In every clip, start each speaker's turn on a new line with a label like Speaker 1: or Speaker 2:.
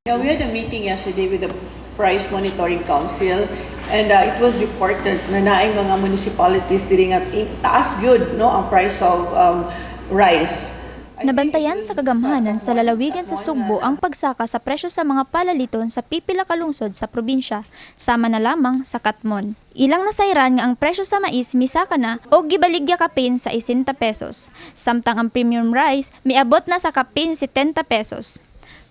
Speaker 1: Yeah, we had a meeting yesterday with the Price Monitoring Council and it was reported na naay mga municipalities diri nga taas gyud, no, ang price of rice.
Speaker 2: Nabantayan sa kagamhanan sa lalawigan sa Sugbo ang pagsaka sa presyo sa mga palaliton sa pipila ka lungsod sa probinsya, sama na lamang sa Catmon. Ilang nasayran nga ang presyo sa mais misaka na o gibaligya kapin sa 60 pesos, samtang ang premium rice miabot na sa kapin 70 pesos.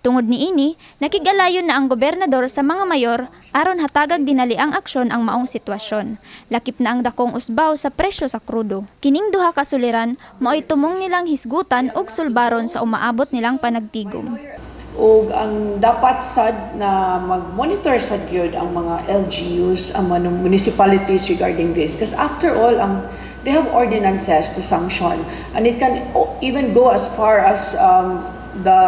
Speaker 2: Tungod niini, nakig-alayon na ang gobernador sa mga mayor aron hatagag dinali ang aksyon ang maong sitwasyon. Lakip na ang dakong usbaw sa presyo sa krudo. Kining duha ka suliran mao'y tumong nilang hisgutan ug sulbaron sa umaabot nilang panagtigom.
Speaker 1: Ug ang dapat sad na mag-monitor sad gyud ang mga LGUs, ang mga municipalities regarding this, because after all, ang they have ordinances to sanction and it can even go as far as the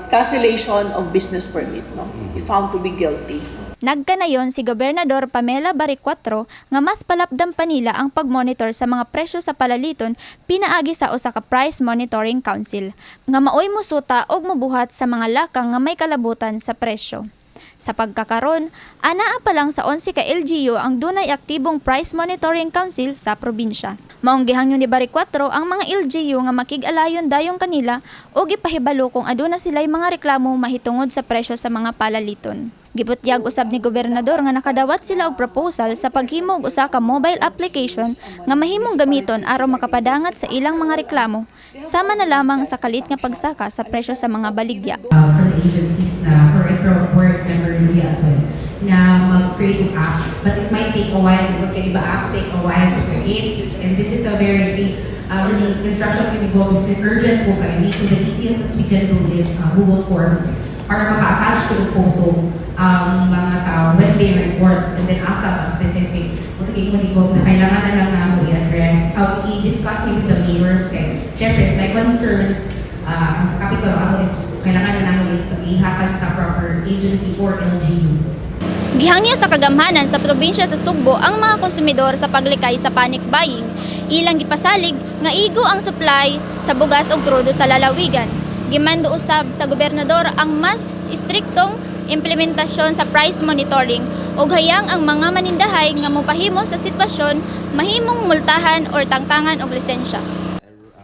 Speaker 1: cancellation of business permit, no, if found to be guilty.
Speaker 2: Nagkanayon si Gobernador Pamela Baricuatro nga mas palapdan pa nila ang pagmonitor sa mga presyo sa palaliton pinaagi sa usa ka Price Monitoring Council nga maoy musuta og mobuhat sa mga lakang nga may kalabutan sa presyo. Sa pagkakaron, anaa pa lang sa 11 ka LGU ang dunay aktibong Price Monitoring Council sa probinsya. Maong gihangyo ni Baricuatro ang mga LGU nga makig-alayon dayon kanila ug ipahibalo kung aduna sila'y mga reklamo mahitungod sa presyo sa mga palaliton. Gibutyag usab ni gobernador nga nakadawat sila og proposal sa paghimo og usa ka mobile application nga mahimong gamiton aron makapadangat sa ilang mga reklamo, sama na lamang sa kalit nga pagsaka sa presyo sa mga baligya.
Speaker 3: From the agencies na, or from board member Luya as well, na mag-create an app. But it might take a while, because iba apps take a while to create. And this is a very, see, instruction ko ni Bob is urgent po kayo. So the easiest that we can do is Google Forms para maka-attach to the photo ang mga tao when they report and then asa a specific. Kung mo ni Bob na kailangan na lang namo i-address, how i-discuss ni with the mayors kay syempre like concerns ang sa capital ako is kailangan na namin is ihatag sa proper agency or LGU.
Speaker 2: Gihangyo sa kagamhanan sa probinsya sa Sugbo ang mga konsumidor sa paglikay sa panic buying. Ilang gipasalig nga igo ang supply sa bugas ug krudo sa lalawigan. Gimando usab sa gobernador ang mas istriktong implementasyon sa price monitoring ug hayang ang mga manindahay nga mopahimo sa sitwasyon mahimong multahan or tangtangan og lisensya.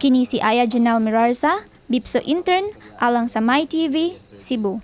Speaker 2: Kini si Aya Janelle Mirarza, Bipso intern, alang sa My TV, Cebu.